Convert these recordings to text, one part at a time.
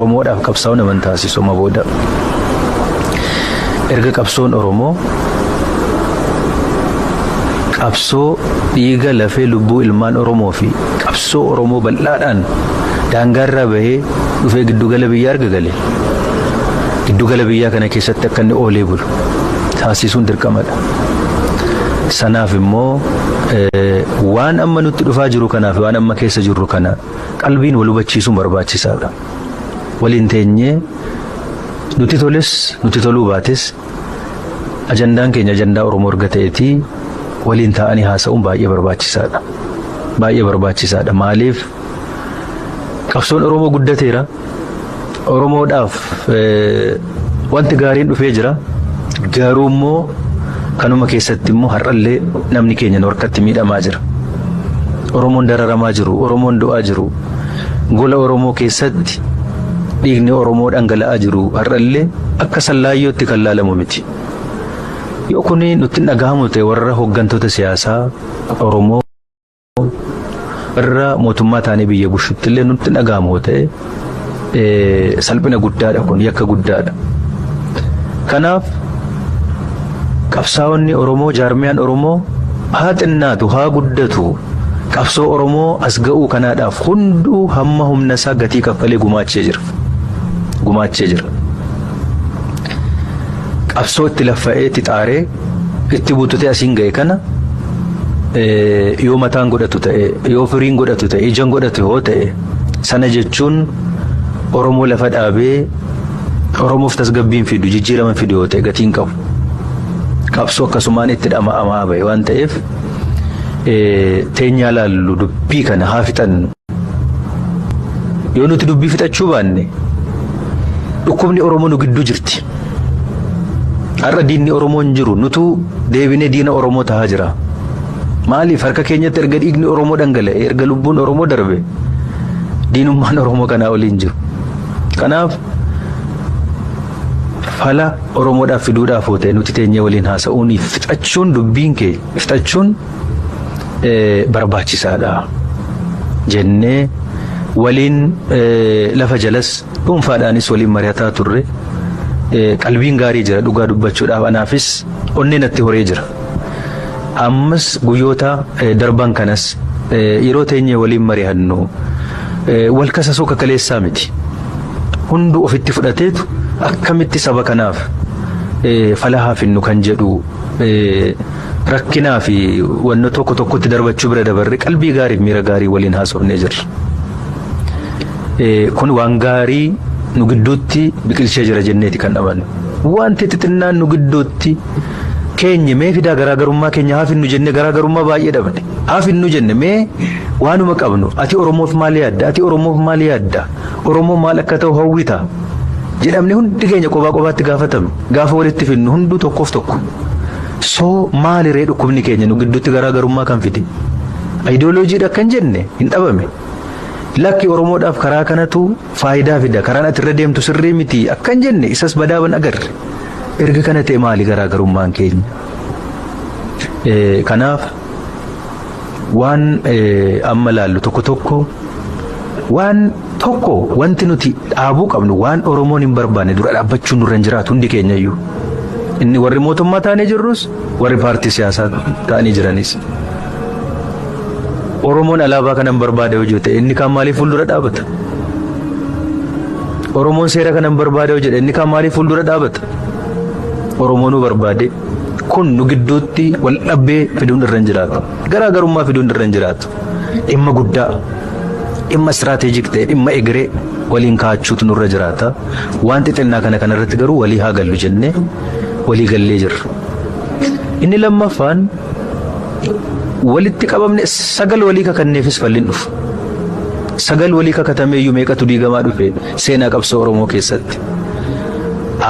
Oromoodhaaf qabsaa'uu nama hin taasisu amma booda. Erga qabsoon Oromoo qabsoo dhiiga lafee lubbuu ilmaan Oromoo fi qabsoo Oromoo bal'aadhaan daangaarraa bahee dhufee giddugala biyyaa erga gale, giddugala biyyaa kana keessatti akka inni oolee bulu taasisuun dirqamadha. Sanaaf immoo waan amma nutti dhufaa jiru kanaaf, waan amma keessa jirru kana qalbiin wal hubachiisuun barbaachisaadha. Waliin teenyee, nuti toles nuti toluu baates, ajandaan keenya ajandaa Oromoo erga ta'eetii waliin taa'anii haasa'uun baay'ee barbaachisaadha. Baay'ee barbaachisaadha. Maaliif? Qabsoon Oromoo guddateera. Oromoodhaaf wanti gaariin dhufee jira. Garuu immoo kanuma keessatti immoo har'allee namni keenya nu harkatti miidhamaa jira. Oromoon dararamaa jiru, Oromoon du'aa jiru. Gola Oromoo keessatti dhiigni Oromoo dhangala'aa jiru har'allee akka sallaayyootti kan laalamu miti. Yoo kuni nutti hin dhagahamu ta'e, warra hooggantoota siyaasaa Oromoo, warra mootummaa ta'anii biyya bushutti illee nutti hin dhagahamu ta'e, salphina guddaadha kun, yakka guddaadha. Kanaaf qabsaa'onni Oromoo, jaarmiyaan Oromoo haa xinnaatu haa guddatu, qabsoo Oromoo as ga'uu kanaadhaaf hunduu hamma humna isaa gatii kaffalee gumaachee jira. Gumaachee jira. Qabsoo itti laffa'ee, itti xaaree, itti bututee asiin ga'e kana yoo mataan godhatu ta'e, yoo firiin godhatu ta'e, ijaan godhatu yoo ta'e, sana jechuun Oromoo lafa dhaabee Oromoof tasgabbiin fidu, jijjiirama fidu yoo ta'e, gatiin qabu. Qabsoo akkasumaan itti dhama'amaa bahe waan ta'eef, teenyaa laallu, dubbii kana haa fixannu. Yoo nuti dubbii fixachuu baanne, dhukkubni Oromoo nu gidduu jirti. Har'a diinni Oromoo hin jiru, nutu deebinee diina Oromoo tahaa jira. Maaliif? Harka keenyatti erga dhiigni Oromoo dhangala'e, erga lubbuun Oromoo darbe, diinummaan Oromoo kanaa oliin jiru. Kanaaf fala Oromoodhaaf fiduudhaaf yoo ta'e, nuti teenyee waliin haasa'uun, fixachuun, dubbiin kee fixachuun barbaachisaadha jennee waliin lafa jalas dhuunfaadhaanis waliin mari'ataa turre. Qalbiin gaarii jira, dhugaa dubbachuudhaaf anaafis onnee natti horee jira. Ammas guyyoota darban kanas yeroo teenyee waliin mari'annu wal kasasoo kakaleessaa miti. Hunduu ofitti fudhateetu akkamitti saba kanaaf fala haa finnu kan jedhu, rakkinaa fi wanna tokko tokkotti darbachuu bira dabarre qalbii gaarii fi miira gaarii waliin haasofnee jirra. Kun waan gaarii nu gidduutti biqilchee jira jenneeti kan amannu. Wanti xixinnaan nu gidduutti keenye mee fidaa, garaagarummaa keenya haa finnu jenne, garaagarummaa baay'ee dhabne. Haa finnu jenne, mee waanuma qabnu, ati Oromoof maal yaadda? Ati Oromoof maal yaadda? Oromoo maal akka ta'u hawwita? Jedhamne hundi keenya kophaa kophaatti gaafatamne. Gaafa walitti finnu hunduu tokkoof tokko. Soo maaliree dhukkubni keenya nu gidduutti garaagarummaa kan fide? Ayidooloojiidha kan jenne hin dhabame. Lakki, Oromoodhaaf karaa kanatu faayidaa fida, karaan ati irra deemtu sirrii miti akkan jenne isas badaaban agarre. Erga kana ta'e maali garaagarummaan keenya? Kanaaf waan amma laallu tokko tokko, waan tokko wanti nuti dhaabuu qabnu, waan Oromoon hin barbaanne dura dhaabbachuun nurra hin jiraatu hundi keenya iyyuu. Inni warri mootummaa ta'anii jirrus, warri paartii siyaasaa ta'anii jiranis. Oromoon alaabaa kana hin barbaade yoo ta'e, inni kaan maaliif fuuldura dhaabata? Oromoon seera kana hin barbaade yoo jedhe, inni kaan maaliif fuuldura dhaabata? Oromoonuu barbaade kun nu gidduutti wal dhabbee fiduun irra hin jiraatu. Garaagarummaa fiduun irra hin jiraatu. Dhimma guddaa, dhimma strategic ta'e, dhimma egeree waliin kaa'achuutu nurra jiraata. Waan xixinnaa kana kanarratti garuu walii haa gallu jennee walii gallee jirra. Inni lammaffaan, walitti qabamne sagal walii kakanneefis falliin dhufu. Sagal walii kakatameeyyuu meeqatu diigamaa dhufe seenaa qabsoo Oromoo keessatti.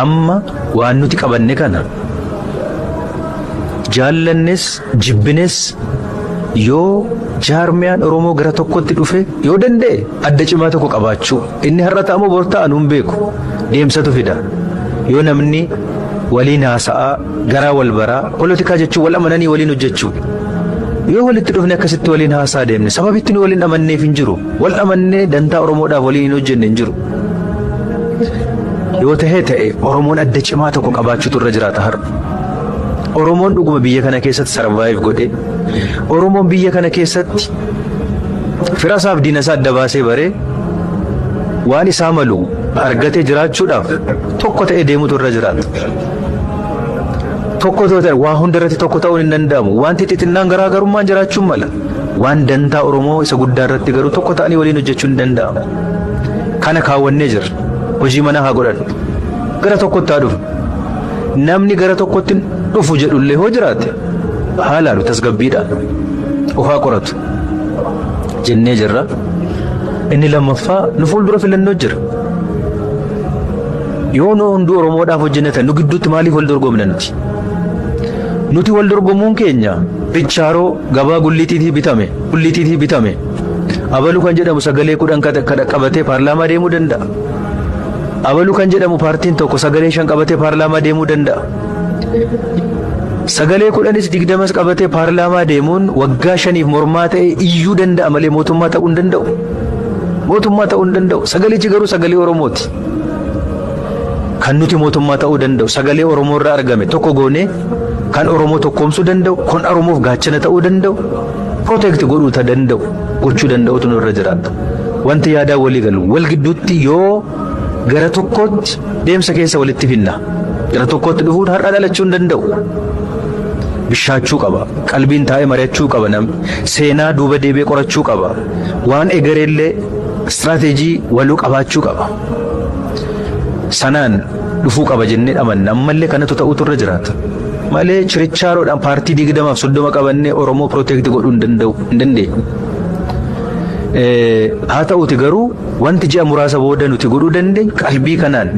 Amma waan nuti qabanne kana jaallannes jibbines, yoo jaarmiyaan Oromoo gara tokkotti dhufe yoo danda'e, adda cimaa tokko qabaachuu, inni har'a ta'amu bor ta'a nuun beeku, deemsatu fida. Yoo namni waliin haasa'aa, garaa wal baraa, polotikaa jechuun wal amananii waliin hojjechuu, yoo walitti dhufne akkasitti waliin haasaa deemne, sababitti nu waliin amanneef hin jiru. Wal amannee dantaa Oromoodhaaf waliin hin hojjenne hin jiru. Yoo tahee ta'e, Oromoon adda cimaa tokko qabaachuutu irra jiraata har'a. Oromoon dhuguma biyya kana keessatti survive godhe, Oromoon biyya kana keessatti fira isaaf diina isaa adda baasee baree, waan isaa malu argatee jiraachuudhaaf tokko ta'ee deemutu irra jiraata. Tokko ta'e, waa hunda irratti tokko ta'uun hin danda'amu. Wanti xixinnaan garaagarummaan jiraachuun mala. Waan dantaa Oromoo isa guddaa irratti garuu tokko ta'anii waliin hojjechuun hin danda'amu. Kana kaawwannee jirra. Hojii manaa haa godhannu. Gara tokkotti haa dhufu. Namni gara tokkotti dhufu jedhullee hoo jiraate, haa laalu, tasgabbiidhaan. Of haa qoratu. Jennee jirra. Inni lammaffaa, nu fuuldura filannoo jira. Yoo nu hunduu Oromoodhaaf hojjennatan, nu gidduutti maaliif wal dorgomna nuti? Nuti wal dorgomuun keenya bichaaroo gabaa gulliitiitii bitame, gulliitiitii bitame. Abalu kan jedhamu sagalee 10 qabatee paarlaamaa deemuu danda'a. Abalu kan jedhamu paartiin tokko sagalee 5 qabatee paarlaamaa deemuu danda'a. Sagalee 10s 20s qabatee paarlaamaa deemuun waggaa 5f mormaa ta'e iyyuu danda'a malee mootummaa ta'uu hin danda'u. Mootummaa ta'uu hin danda'u. Sagalichi garuu sagalee Oromooti. Kan nuti mootummaa ta'uu danda'u sagalee Oromoo irraa argame tokko goonee, kan Oromoo tokkoomsuu danda'u, kan Oromoof gaachana ta'uu danda'u, protect godhuu ta danda'u, gochuu danda'utu nurra jiraata. Wanti yaadaa walii galu wal gidduutti yoo gara tokkootti deemsa keessa walitti finna. Gara tokkootti dhufuun har'a dhalachuu hin danda'u. Bishaachuu qaba. Qalbiin taa'ee mari'achuu qaba namni. Seenaa duuba deebi'ee qorachuu qaba. Waan egereellee istiraateejii waluu qabaachuu qaba. Sanaan dhufuu qaba jennee amanna. Ammallee kanatu ta'utu irra jiraata. Malee chirichaaroodhaan paartii 20f 30 qabannee Oromoo protect godhuu hin danda'u, hin dandeenyu. Haa ta'uti garuu, wanti ji'a muraasa booda nuti godhuu dandeenyu qalbii kanaan